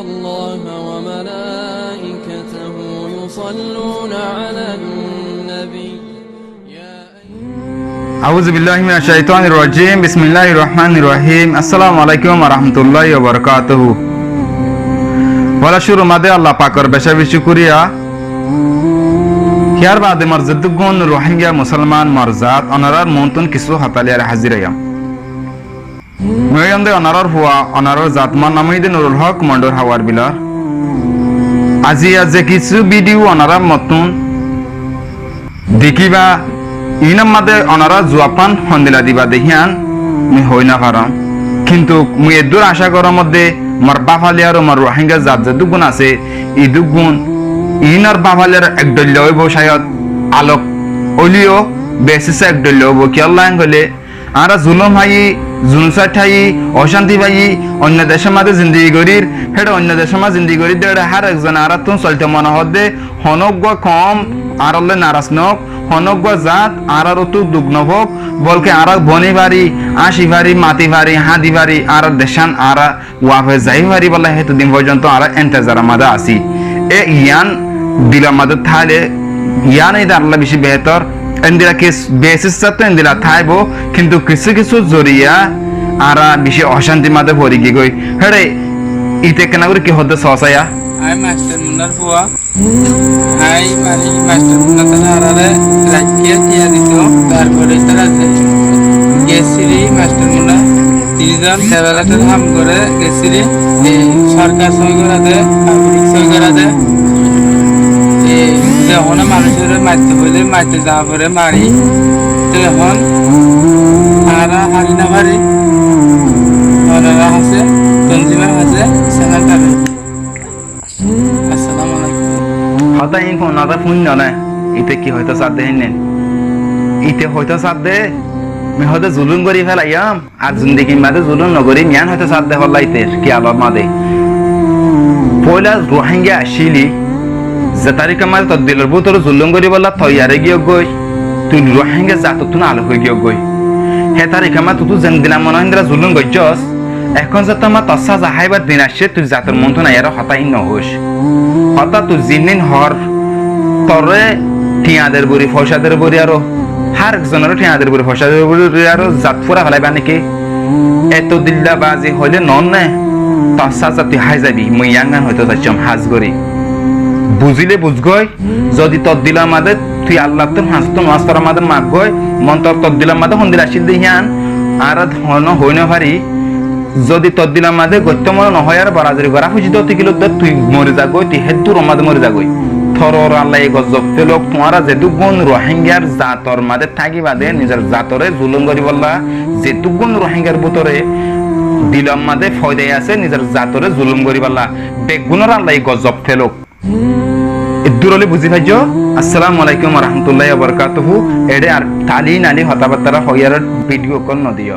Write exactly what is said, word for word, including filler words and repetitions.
الله وملائكته يصلون على النبي. أعوذ بالله من الشيطان الرجيم. بسم الله الرحمن الرحيم. السلام عليكم ورحمة الله وبركاته. Foila cúrur mazé Allah pakor beca beci cúkuriya. Hiyar baade mor zeddúggun Ruáingga musolman mor zat, onorár muúntu kissú hotá loiyaré házir óiyum. Mui óiyum dé onorár fua, onorár zat, mor nam óilde Nurul Hók Mondur Hawar Bilor. Aziya ze kissú bídiyu onorá mottún dekíba, iínor mazé onorá zuab fán hondila diba dé híyan mui hoói nofarom. Kintu mui eddúr acá gorór modde mor báfali aró mor Ruáingga zat zeddúggun asé, idúggun iínor báfali aró ek dhoilla óibo, cáyod alok óileyo besisá ek dhoilla óibo. Kiyólla hoilé añára zulúm háiyi, junusát háiyi, ocánti fáiyi, oinno decór mazé zindigi gorír, héçe oinno decór mazé zindigi gorír dé héçe hár ekzone añáráttun soilto mone hoódde, honó uggúa koum añárálloi naras noók, honó uggúa zat añárár uttú duk nofouk, bolke añára boni fari, áñci fari, mati fari, háñdi fari, añárár decán añára wafes zai faribólla hétodin foijjonto añára entezaror mazé así. E yián dilor mazé táile yián ide añárálla bicí behétor. Endila kis-, besisáttu endila táibo, kintu kissú kissú zoriya añára bicí ocántir mazé fori giyói. Héçe ite kena gorí ki hoódde soó saiya. Aññí mastor Munar fua. Aññí mani mastor Munar tará añáráre raikké tiañ dito. Tarfore tará ze-, gessíli mastor Munar. Tinízon development ham goré gessíli, e, sorkar sói gorá de, public sói gorá de, e, ze honó manúicoré maitté hoilé maitté za foré mari, te ehón añára hári no fari, onorár hásé, tonzimor hásé, senentar. Assalamu alaikum. Hotá iín fúnna dé fúinno né, ite ki hoitó saádde héinne. Ite hoitó saádde, mui hoódde zulúm gorí félaiyum. Ar zindigir mazé zulúm nogorí, yián hoitó saádde hollá iter kiyalor mazé. Foóila Ruáingga accíli, ze tarikor mazé tor dilor bútore zulúm goríbolla toiyar ói giyói, tui Ruáingga zatottún alok ói giyói. Hé tarikor mazé tuttú zendila mone hoó héndila zulúm goijjós, ehón ze tomar tor sáza háibar din aiccé, tui zator muúntu aiyaré hotá iín nohoóis. Hotá tui ziín hoór, toré thiañ der bori, foicá der bori aró, hár ekzonoré thiañ der bori, foicá der bori aró zat fúrai félaiba néki? Eto dilla bazi hoilé noónne, tor sáza tui hái zaibi, mui yián hoitó saiccóm hás gorí. Buzíle buzgói, zodi tor dilor mazé tui Allattún fañs ottó nomás forar mazé maggói, montor tor dilor mazé hondila accíl dé híyan, añára honó hoói nofari, zodi tor dilor mazé goittó mone nohoói ar borazori gorá foijjé dé óti gilódde tui mori zagói, tui hédduror mazé mori zagói. Toror Allaye gozob félok, tuáñra zedúggun Ruáinggar zator mazé tákiba dé, nizor zatoré zulúm goríbolla, zedúggun Ruáinggar bútore dilor mazé foidai asé, nizor zatoré zulúm goríbolla, beggúnor Allaye gozob félok. Eddúr óile buzí faijjó. Assalamu alaikum warahmatulláhi wabarakátuhu. Eçé ar tali nali hotábattára hoiyaré bídiyo ókkol nodiyó.